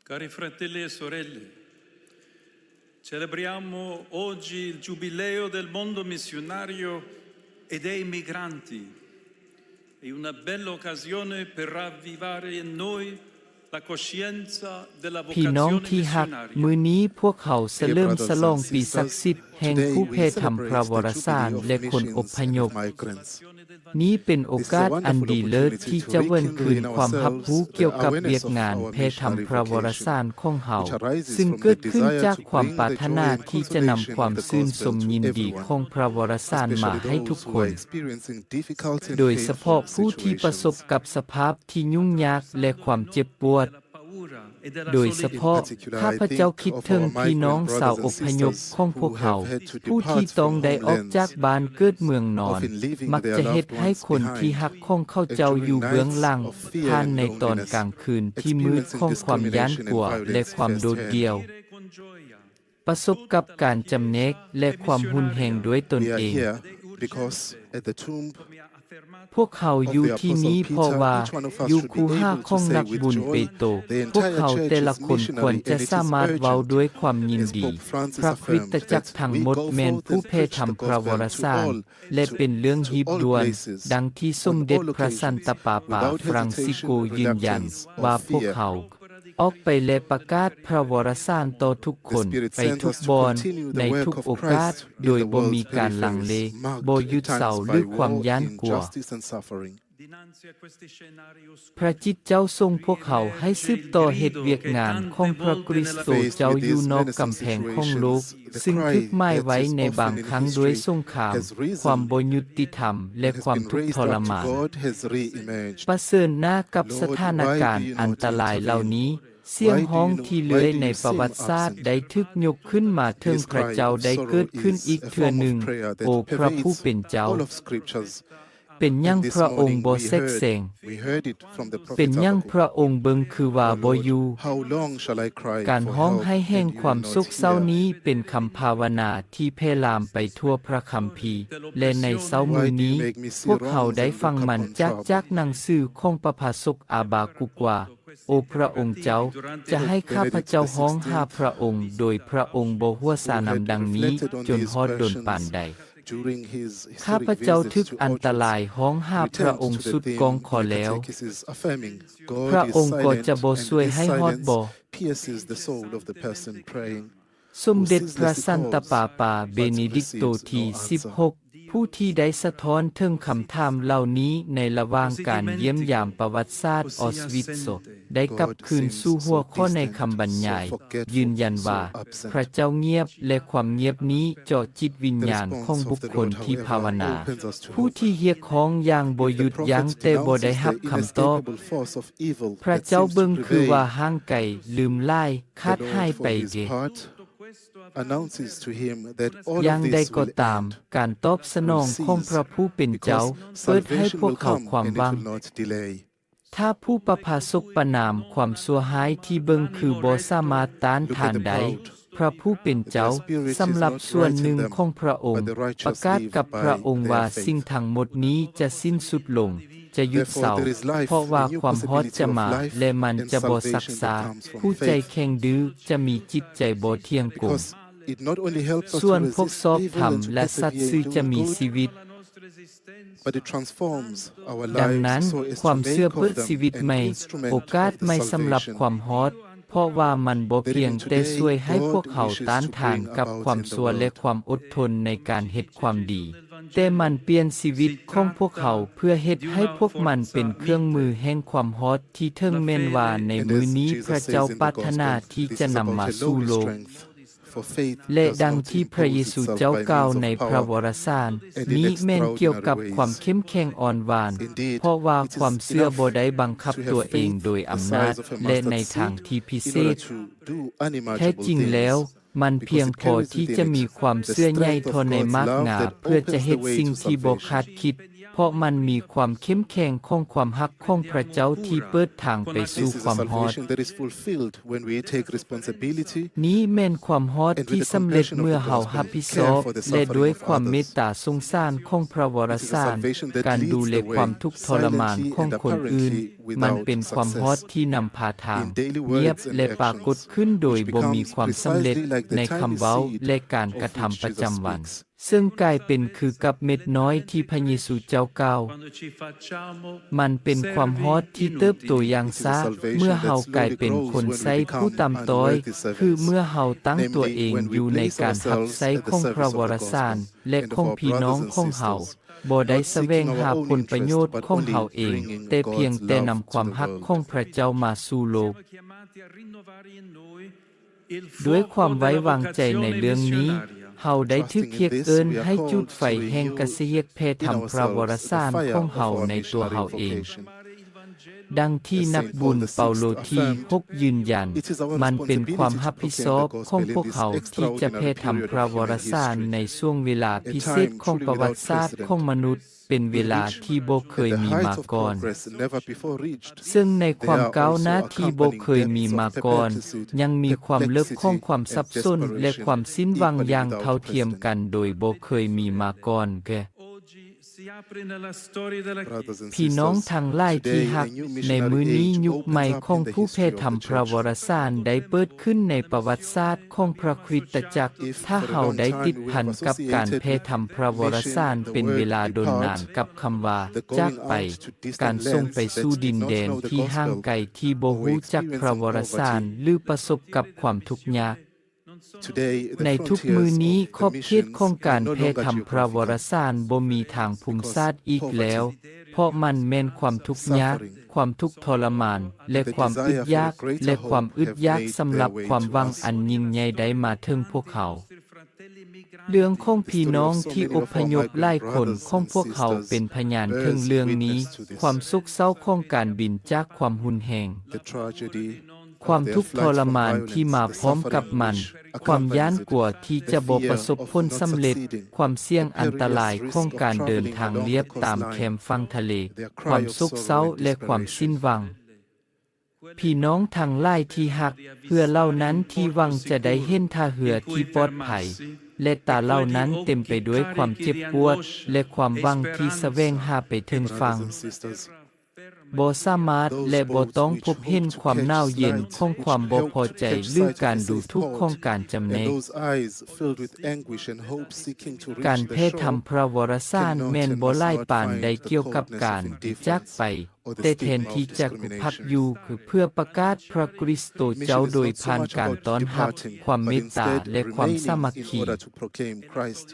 Cari fratelli e sorelle, celebriamo oggi il Giubileo del mondo missionario e dei migranti. È una bella occasione per ravvivare in noi la coscienza della ພີ່ນ້ອງ vocazione ທີ່ຮັກ, missionaria. ມື້ນີ້ພວກເຮົາສະເຫຼີມສະຫຼອງປີສັກສິດແຫ່ງຜູ້ແຜ່ທຳພະວະລະສານ ແລະ ຄົນອົບພະຍົບ. ນີ້ເປັນໂອກາດອັນດີເລີດທີ່ຈະເວີນຄືນຄວາມຮັບຮູ້ກ່ຽວກັບວຽກງານແຜ່ທຳພະວະລະສານຂອງເຮົາ, ຊຶ່ງເກີດຂຶ້ນຈາກຄວາມປາດຖະໜາທີ່ຈະນຳຄວາມຊື່ນຊົມຍິນດີຂອງພະວະລະສານມາໃຫ້ທຸກຄົນ, ໂດຍສະເພາະຜູ້ທີ່ປະສົບກັບສະພາບທີ່ຫຍຸ້ງຍາກ ແລະ ຄວາມເຈັບປວດ. ໂດຍສະເພາະ, ຂ້າພະເຈົ້າຄິດເຖິງພີ່ນ້ອງຊາວອົບພະຍົບຂອງພວກເຮົາ, ຜູ້ທີ່ຕ້ອງໄດ້ອອກຈາກບ້ານເກີດເມືອງນອນ, ມັກຈະເຮັດໃຫ້ຄົນທີ່ຮັກຂອງເຂົາເຈົ້າຢູ່ເບື້ອງຫຼັງ, ຜ່ານໃນຕອນກາງຄືນທີ່ມືດຂອງຄວາມຢ້ານກົວ ແລະ ຄວາມໂດດດ່ຽວ. ປະສົບກັບການຈຳແນກ ແລະ ຄວາມຮຸນແຮງດ້ວຍຕົນເອງ. ພວກເຮົາຢູ່ທີ່ນີ້ເພາະວ່າຢູ່ຄູຫາຂອງນັກບຸນເປໂຕ, ພວກເຮົາແຕ່ລະຄົນຄວນຈະສາມາດເວົ້າດ້ວຍຄວາມຍິນດີ. ພະຄຣິສຕະຈັກທັງໝົດແມ່ນຜູ້ແຜ່ທຳພະວະລະສານ ແລະ ເປັນເລື່ອງຮີບດ່ວນ, ດັ່ງທີ່ສົມເດັດພະສັນຕະປາປາຟຣັງຊິໂກຢືນຢັນວ່າພວກເຮົາ ອອກໄປ ແລະ ປະກາດພະວະລະສານຕໍ່ທຸກຄົນ, ໄປທຸກບ່ອນ, ໃນທຸກໂອກາດ, ໂດຍບໍ່ມີການລັງເລ, ບໍ່ຢຸດເຊົາ ຫຼື ຄວາມຢ້ານກົວ. ພະຈິດເຈົ້າສົ່ງພວກເຮົາໃຫ້ສືບຕໍ່ເຮັດວຽກງານຂອງພະຄຣິສໂຕເຈົ້າຢູ່ນອກກຳແພງຂອງໂລກ, ຊຶ່ງຖືກໝາຍໄວ້ໃນບາງຄັ້ງດ້ວຍສົງຄາມ, ຄວາມບໍ່ຍຸຕິທຳ ແລະ ຄວາມທຸກທໍລະມານ. ປະເຊີນໜ້າກັບສະຖານະການອັນຕະລາຍເຫຼົ່ານີ້, ສຽງຮ້ອງທີ່ເລື່ອຍໃນປະຫວັດສາດໄດ້ຖືກຍົກຂຶ້ນມາເຖິງພະເຈົ້າໄດ້ເກີດຂຶ້ນອີກເທື່ອໜຶ່ງ, ໂອ ພະຜູ້ເປັນເຈົ້າ, ເປັນຫຍັງພະອົງບໍ່ແຊກແຊງ? ເປັນຫຍັງພະອົງເບິ່ງຄືວ່າບໍ່ຢູ່? ການຮ້ອງໄຫ້ແຫ່ງຄວາມໂສກເສົ້ານີ້ເປັນຄຳພາວະນາທີ່ແຜ່ລາມໄປທົ່ວພະຄຳພີ, ແລະ ໃນເຊົ້າມື້ນີ້, ພວກເຮົາໄດ້ຟັງມັນຈາກ, ຈາກໜັງສືຂອງປະພາສົກອາບາກຸກວ່າ, ໂອພະອົງເຈົ້າ, ຈະໃຫ້ຂ້າພະເຈົ້າຮ້ອງຫາພະອົງໂດຍພະອົງບໍ່ຫົວຊານຳດັ່ງນີ້ຈົນຮອດດົນປານໃດ? ຂ້າພະເຈົ້າຖືກອັນຕະລາຍຮ້ອງຫາພະອົງສຸດກ້ອງຂໍແລ້ວ, ພະອົງກໍຈະບໍ່ຊ່ວຍໃຫ້ຮອດບໍ? ສົມເດັດພະສັນຕະປາປາເບເນດິກໂຕທີສິບຫົກ ຜູ້ທີ່ໄດ້ສະທ້ອນເຖິງຄຳຖາມເຫຼົ່ານີ້ໃນລະຫວ່າງການຢ້ຽມຢາມປະຫວັດສາດອອສວິດໂຊ ໄດ້ກັບຄືນສູ່ຫົວຂໍ້ໃນຄຳບັນຍາຍ, ຢືນຢັນວ່າພະເຈົ້າງຽບ ແລະ ຄວາມງຽບນີ້ເຈາະຈິດວິນຍານຂອງບຸກຄົນທີ່ພາວະນາ, ຜູ້ທີ່ຮຽກຮ້ອງຢ່າງບໍ່ຢຸດຢັ້ງແຕ່ບໍ່ໄດ້ຮັບຄຳຕອບ. ພະເຈົ້າເບິ່ງຄືວ່າຫ່າງໄກ, ລືມຫຼາຍ, ຂາດຫາຍໄປເດ. ຢ່າງໃດກໍຕາມ, ການຕອບສະໜອງຂອງພະຜູ້ເປັນເຈົ້າເປີດໃຫ້ພວກເຮົາຄວາມຫວັງ. ຖ້າຜູ້ປະພາສົກປະນາມຄວາມຊົ່ວຮ້າຍທີ່ເບິ່ງຄືບໍ່ສາມາດຕ້ານທານໄດ້, ພະຜູ້ເປັນເຈົ້າ, ສຳລັບສ່ວນໜຶ່ງຂອງພະອົງ, ປະກາດກັບພະອົງວ່າສິ່ງທັງໝົດນີ້ຈະສິ້ນສຸດລົງ, ຈະຢຸດເຊົາ, ເພາະວ່າຄວາມຮອດຈະມາ ແລະ ມັນຈະບໍ່ຊັກຊ້າ, ຜູ້ໃຈແຂງດື້ຈະມີຈິດໃຈບໍ່ທ່ຽງກົງ. ສ່ວນພວກຊອບທຳ ແລະ ສັດຊື່ຈະມີຊີວິດ. ດັ່ງນັ້ນ, ຄວາມເຊື່ອເປີດຊີວິດໃໝ່, ໂອກາດໃໝ່ສຳລັບຄວາມຮອດ, ເພາະວ່າມັນບໍ່ພຽງແຕ່ຊ່ວຍໃຫ້ພວກເຮົາຕ້ານທານກັບຄວາມຊົ່ວ ແລະ ຄວາມອົດທົນໃນການເຮັດຄວາມດີ, ແຕ່ມັນປ່ຽນຊີວິດຂອງພວກເຮົາເພື່ອເຮັດໃຫ້ພວກມັນເປັນເຄື່ອງມືແຫ່ງຄວາມຮອດທີ່ເຖິງແມ່ນວ່າໃນມື້ນີ້ພະເຈົ້າປາດຖະໜາທີ່ຈະນຳມາສູ່ໂລກ. ແລະ ດັ່ງທີ່ພະເຢຊູເຈົ້າກ່າວໃນພະວໍລະສານ, ນີ້ແມ່ນກ່ຽວກັບຄວາມເຂັ້ມແຂງອ່ອນຫວານ, ເພາະວ່າຄວາມເຊື່ອບໍ່ໄດ້ບັງຄັບຕົວເອງໂດຍອຳນາດ ແລະ ໃນທາງທີ່ພິເສດ. ແທ້ຈິງແລ້ວ, ມັນພຽງພໍທີ່ຈະມີຄວາມເຊື່ອໃຫຍ່ທໍ່ໃນໝາກງາເພື່ອຈະເຮັດສິ່ງທີ່ບໍ່ຄາດຄິດ, ເພາະມັນມີຄວາມເຂັ້ມແຂງຂອງຄວາມຮັກຂອງພຣະເຈົ້າທີ່ເປີດທາງໄປສູ່ຄວາມຮອດ. ນີ້ແມ່ນຄວາມຮອດທີ່ສຳເລັດເມື່ອເຮົາຮັບຜິດຊອບ ແລະ ດ້ວຍຄວາມເມດຕາສົງສານຂອງພຣະວໍລະສານ, ການດູແລຄວາມທຸກທໍລະມານຂອງຄົນອື່ນ, ມັນເປັນຄວາມຮອດທີ່ນຳພາທາງ, ງຽບ ແລະ ປາກົດຂຶ້ນໂດຍບໍ່ມີຄວາມສຳເລັດໃນຄຳເວົ້າ ແລະ ການກະທຳປະຈຳວັນ. ເຊິ່ງກາຍເປັນຄືກັບເມັດນ້ອຍທີ່ພະເຢຊູເຈົ້າກ່າວ. ມັນເປັນຄວາມຮອດທີ່ເຕີບໂຕຢ່າງຊ້າເມື່ອເຮົາກາຍເປັນຄົນໃຊ້ຜູ້ຕ່ຳຕ້ອຍ, ຄືເມື່ອເຮົາຕັ້ງຕົວເອງຢູ່ໃນການຮັບໃຊ້ຂອງພຣະວໍລະສານ ແລະ ຂອງພີ່ນ້ອງຂອງເຮົາ, ບໍ່ໄດ້ສະແຫວງຫາຜົນປະໂຫຍດຂອງເຮົາເອງ, ແຕ່ພຽງແຕ່ນຳຄວາມຮັກຂອງພຣະເຈົ້າມາສູ່ໂລກ. ດ້ວຍຄວາມໄວ້ວາງໃຈໃນເລື່ອງນີ້, ເຮົາໄດ້ຖືກຮຽກເອີ້ນໃຫ້ຈູດໄຟແຫ່ງກະສະຫຍັກແຜ່ທຳພຣະວໍລະສານຂອງເຮົາໃນຕົວເຮົາເອງ. ດັ່ງທີ່ນັກບຸນເປົາໂລທີຫົກຢືນຢັນ, ມັນເປັນຄວາມຮັບຜິດຊອບຂອງພວກເຮົາທີ່ຈະແຜ່ທຳພຣະວໍລະສານໃນຊ່ວງເວລາພິເສດຂອງປະຫວັດສາດຂອງມະນຸດ. ເປັນເວລາທີ່ບໍ່ເຄີຍມີມາກ່ອນ, ເຊິ່ງໃນຄວາມກ້າວໜ້າທີ່ບໍ່ເຄີຍມີມາກ່ອນ, ຍັງມີຄວາມເລິກຂອງຄວາມສັບສົນ ແລະ ຄວາມສິ້ນຫວັງຢ່າງເທົ່າທຽມກັນໂດຍບໍ່ເຄີຍມີມາກ່ອນ. ພີ່ນ້ອງທັງຫຼາຍທີ່ຮັກ, ໃນມື້ນີ້ຍຸກໃໝ່ຂອງຜູ້ແຜ່ທຳພຣະວໍລະສານໄດ້ເປີດຂຶ້ນໃນປະຫວັດສາດ ຂອງພຣະຄຣິສຕະຈັກ, ຖ້າເຮົາໄດ້ຕິດພັນກັບການແຜ່ທຳພຣະວໍລະສານເປັນເວລາດົນນານກັບຄຳວ່າ ຈາກໄປ, ການສົ່ງໄປສູ່ດິນແດນທີ່ຫ່າງໄກທີ່ບໍ່ຮູ້ຈັກພຣະວໍລະສານ ຫຼື ປະສົບກັບຄວາມທຸກຍາກ. ໃນທຸກມື້ນີ້, ຂອບເຂດຂອງການແຜ່ທຳພຣະວໍລະສານບໍ່ມີທາງພູມສາດອີກແລ້ວ, ເພາະມັນແມ່ນຄວາມທຸກຍາກ, ຄວາມທຸກທໍລະມານ ແລະ ຄວາມອຶດຢາກ, ແລະ ຄວາມອຶດຢາກສຳລັບຄວາມຫວັງອັນຍິ່ງໃຫຍ່ໄດ້ມາເຖິງພວກເຮົາ. ເລື່ອງຂອງພີ່ນ້ອງທີ່ອົບພະຍົບຫຼາຍຄົນຂອງພວກເຮົາເປັນພະຍານເຖິງເລື່ອງນີ້, ຄວາມໂສກເສົ້າຂອງການບິນຈາກຄວາມຮຸນແຮງ, ຄວາມທຸກທໍລະມານທີ່ມາພ້ອມກັບມັນ, ຄວາມຢ້ານກົວທີ່ຈະບໍ່ປະສົບຜົນສຳເລັດ, ຄວາມສ່ຽງອັນຕະລາຍຂອງການເດີນທາງລຽບຕາມແຄມຝັ່ງທະເລ, ຄວາມໂສກເສົ້າ ແລະ ຄວາມສິ້ນຫວັງ. ພີ່ນ້ອງທັງຫຼາຍທີ່ຮັກ, ເຮືອເຫຼົ່ານັ້ນທີ່ຫວັງຈະໄດ້ເຫັນທ່າເຮືອທີ່ປອດໄພ ແລະ ຕາເຫຼົ່ານັ້ນເຕັມໄປດ້ວຍຄວາມເຈັບປວດ ແລະ ຄວາມຫວັງທີ່ສະແຫວງຫາໄປເຖິງຝັ່ງ, ບໍ່ສາມາດ ແລະ ບໍ່ຕ້ອງພົບເຫັນຄວາມໜາວເຢັນຂອງຄວາມບໍ່ພໍໃຈ ຫຼື ການດູຖູກຂອງການຈຳແນກ. ການແຜ່ທຳພຣະວໍລະສານແມ່ນບໍ່ຫຼາຍປານໃດກ່ຽວກັບການຈາກໄປ, ແຕ່ແທນທີ່ຈະພັກຢູ່ເພື່ອປະກາດພຣະຄຣິສໂຕເຈົ້າໂດຍຜ່ານການຕ້ອນຮັບ, ຄວາມເມດຕາ ແລະ ຄວາມສາມັກຄີ,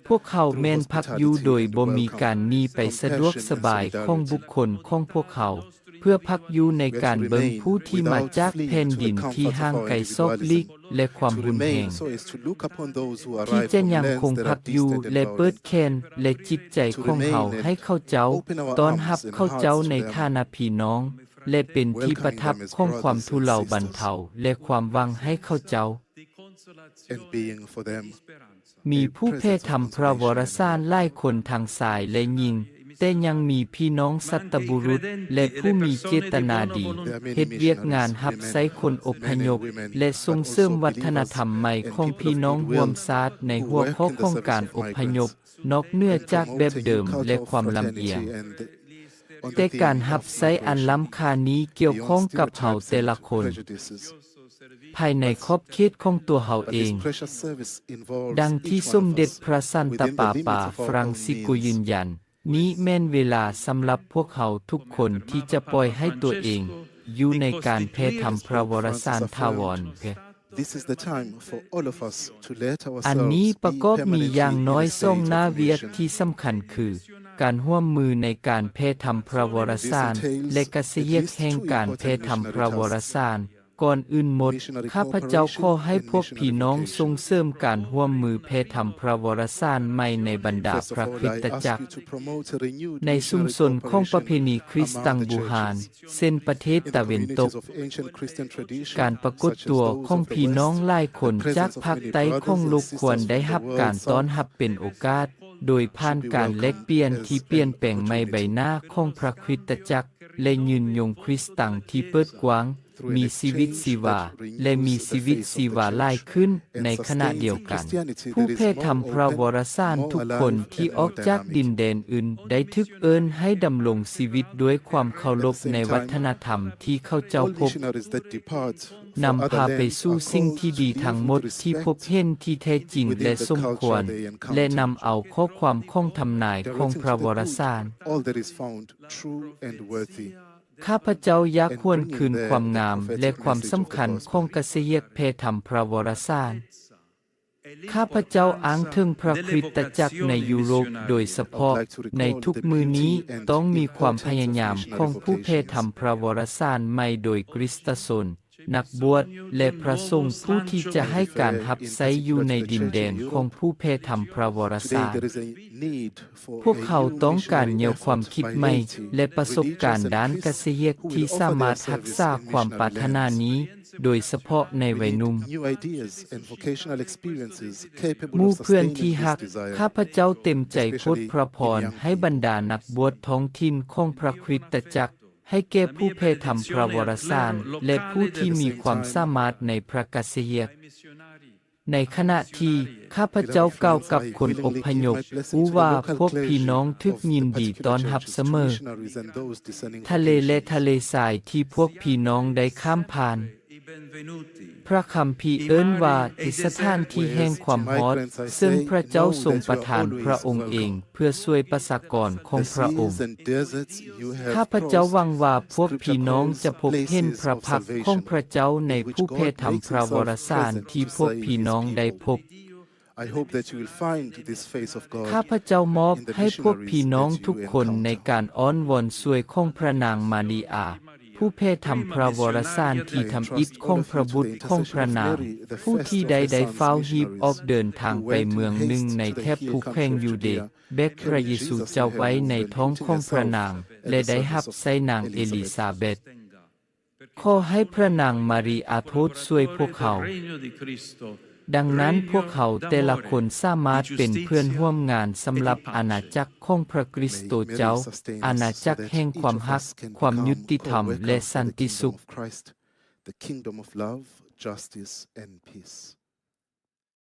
ພວກເຮົາແມ່ນພັກຢູ່ໂດຍບໍ່ມີການໜີໄປສະດວກສະບາຍຂອງບຸກຄົນຂອງພວກເຮົາ, ເພື່ອພັກຢູ່ໃນການເບິ່ງຜູ້ທີ່ມາຈາກແຜ່ນດິນທີ່ຫ່າງໄກສອກຫຼີກ ແລະ ຄວາມຮຸນແຮງ, ທີ່ຈະຍັງຄົງພັກຢູ່ ແລະ ເປີດແຂນ ແລະ ຈິດໃຈຂອງເຮົາໃຫ້ເຂົາເຈົ້າ, ຕ້ອນຮັບເຂົາເຈົ້າໃນຖານະພີ່ນ້ອງ ແລະ ເປັນທີ່ປະທັບຂອງຄວາມທຸເລົາບັນເທົາ ແລະ ຄວາມຫວັງໃຫ້ເຂົາເຈົ້າ. ມີຜູ້ແຜ່ທຳພຣະວໍລະສານຫຼາຍຄົນທັງຊາຍ ແລະ ຍິງ, ແຕ່ຍັງມີພີ່ນ້ອງສັດຕະບຸລຸດ ແລະ ຜູ້ມີເຈດຕະນາດີ, ເຮັດວຽກງານຮັບໃຊ້ຄົນອົບພະຍົບ ແລະ ສົ່ງເສີມວັດທະນະທຳໃໝ່ຂອງພີ່ນ້ອງຮ່ວມຊາດໃນຫົວຂໍ້ຂອງການອົບພະຍົບ, ນອກເໜືອຈາກແບບເດີມ ແລະ ຄວາມລຳອຽງ. ແຕ່ການຮັບໃຊ້ອັນລ້ຳຄ່ານີ້ກ່ຽວຂ້ອງກັບເຮົາແຕ່ລະຄົນ, ພາຍໃນຂອບເຂດຂອງຕົວເຮົາເອງ. ດັ່ງທີ່ສົມເດັດພຣະສັນຕະປາປາຝຣັ່ງຊິໂກຢືນຢັນ, ນີ້ແມ່ນເວລາສຳລັບພວກເຮົາທຸກຄົນທີ່ຈະປ່ອຍໃຫ້ຕົວເອງຢູ່ໃນການແຜ່ທຳພຣະວໍລະສານຖາວອນ. ອັນນີ້ປະກອບມີຢ່າງໜ້ອຍສອງໜ້າວຽກທີ່ສຳຄັນຄື ການຮ່ວມມືໃນການແຜ່ທຳພຣະວໍລະສານ ແລະ ກະສະຫຍັກແຫ່ງການແຜ່ທຳພຣະວໍລະສານ. ກ່ອນອື່ນໝົດ, ຂ້າພະເຈົ້າຂໍໃຫ້ພວກພີ່ນ້ອງສົ່ງເສີມການຮ່ວມມືແຜ່ທຳພຣະວໍລະສານໃໝ່ໃນບັນດາພຣະຄຣິສຕະຈັກ, ໃນຊຸມຊົນຂອງປະເພນີຄຣິສຕະບູຮານ ເຊັ່ນປະເທດຕາເວັນຕົກ. ການປາກົດຕົວຂອງພີ່ນ້ອງຫຼາຍຄົນຈາກພາກໃຕ້ຂອງໂລກຄວນໄດ້ຮັບການຕ້ອນຮັບເປັນໂອກາດ ໂດຍຜ່ານການແລກປ່ຽນທີ່ປ່ຽນແປງໃໝ່ໃບໜ້າຂອງພະຄຣິສຕະຈັກ ແລະ ຍືນຍົງຄຣິສຕະຈັກທີ່ເປີດກວ້າງ, ມີຊີວິດຊີວາ ແລະ ມີຊີວິດຊີວາຫຼາຍຂຶ້ນໃນຂະນະດຽວກັນ. ຜູ້ແຜ່ທຳພະວະລະສານທຸກຄົນທີ່ອອກຈາກດິນແດນອື່ນໄດ້ຖືກເອີ້ນໃຫ້ດຳລົງຊີວິດດ້ວຍຄວາມເຄົາລົບໃນວັດທະນະທຳທີ່ເຂົາເຈົ້າພົບ, ນຳພາໄປສູ່ສິ່ງທີ່ດີທັງໝົດທີ່ພົບເຫັນທີ່ແທ້ຈິງ ແລະ ສົມຄວນ ແລະ ນຳເອົາຂໍ້ຄວາມຂອງທຳນາຍຂອງພະວະລະສານ. ຂ້າພະເຈົ້າຢາກຫວນຄືນຄວາມງາມ ແລະ ຄວາມສຳຄັນຂອງກະສະຫຍຽກແຜ່ທຳພະວະລະສານ. ຂ້າພະເຈົ້າອ້າງເຖິງພະຄຣິສຕະຈັກໃນຢູໂຣບໂດຍສະເພາະ. ໃນທຸກມື້ນີ້ຕ້ອງມີຄວາມພະຍາຍາມຂອງຜູ້ແຜ່ທຳພະວະລະສານໃໝ່ໂດຍຄຣິສຕະຊົນ, ນັກບວດ ແລະ ພະສົງຜູ້ທີ່ຈະໃຫ້ການຮັບໃຊ້ຢູ່ໃນດິນແດນຂອງຜູ້ແຜ່ທຳພະວະລະສານ. ພວກເຂົາຕ້ອງການແນວຄວາມຄິດໃໝ່ ແລະ ປະສົບການດ້ານກະສະຫຍຽກທີ່ສາມາດຮັກສາຄວາມປາດຖະໜານີ້, ໂດຍສະເພາະໃນໄວໜຸ່ມ. ໝູ່ເພື່ອນທີ່ຮັກ, ຂ້າພະເຈົ້າເຕັມໃຈໂປດພະພອນໃຫ້ບັນດານັກບວດທ້ອງຖິ່ນຂອງພະຄຣິສຕະຈັກ, ໃຫ້ແກ່ຜູ້ແຜ່ທຳພະວະລະສານ ແລະ ຜູ້ທີ່ມີຄວາມສາມາດໃນພະກະສະຫຍຽກ. ໃນຂະນະທີ່ຂ້າພະເຈົ້າກ່າວກັບຄົນອົບພະຍົບ, ຮູ້ວ່າພວກພີ່ນ້ອງຖືກຍິນດີຕ້ອນຮັບສະເໝີ. ທະເລ ແລະ ທະເລຊາຍທີ່ພວກພີ່ນ້ອງໄດ້ຂ້າມຜ່ານ. ພະຄຳພີເອີ້ນວ່າ ສະຖານທີ່ແຫ່ງຄວາມຮອດ, ເຊິ່ງພະເຈົ້າຊົງປະທານພະອົງເອງເພື່ອຊ່ວຍປະຊາກອນຂອງພະອົງ. ຂ້າພະເຈົ້າຫວັງວ່າພວກພີ່ນ້ອງຈະພົບເຫັນພະພັກຂອງພະເຈົ້າໃນຜູ້ແຜ່ທຳພະວະລະສານທີ່ພວກພີ່ນ້ອງໄດ້ພົບ. ຂ້າພະເຈົ້າມອບໃຫ້ພວກພີ່ນ້ອງທຸກຄົນໃນການອ້ອນວອນຊ່ວຍຂອງພະນາງມາຣິອາ, ຜູ້ແຜ່ທຳພະວະລະສານທີ່ທຳອິດຂອງພະບຸດຂອງພະນາງ, ຜູ້ທີ່ໄດ້ ໄດ້ຟ້າວຮີບອອກເດີນທາງໄປເມືອງໜຶ່ງໃນແຖບພູແຂວງຢູເດຍ, ແບກພະເຢຊູເຈົ້າໄວ້ໃນທ້ອງຂອງພະນາງ ແລະ ໄດ້ຮັບໃຊ້ນາງເອລີຊາເບັດ. ຂໍໃຫ້ພະນາງມາຣີອາໂປດຊ່ວຍພວກເຮົາ. ດັ່ງນັ້ນ, ພວກເຮົາແຕ່ລະຄົນສາມາດເປັນເພື່ອນຮ່ວມງານສຳລັບອານາຈັກຂອງພະຄຣິສໂຕເຈົ້າ, ອານາຈັກແຫ່ງຄວາມຮັກ, ຄວາມຍຸຕິທຳ ແລະ ສັນຕິສຸກ.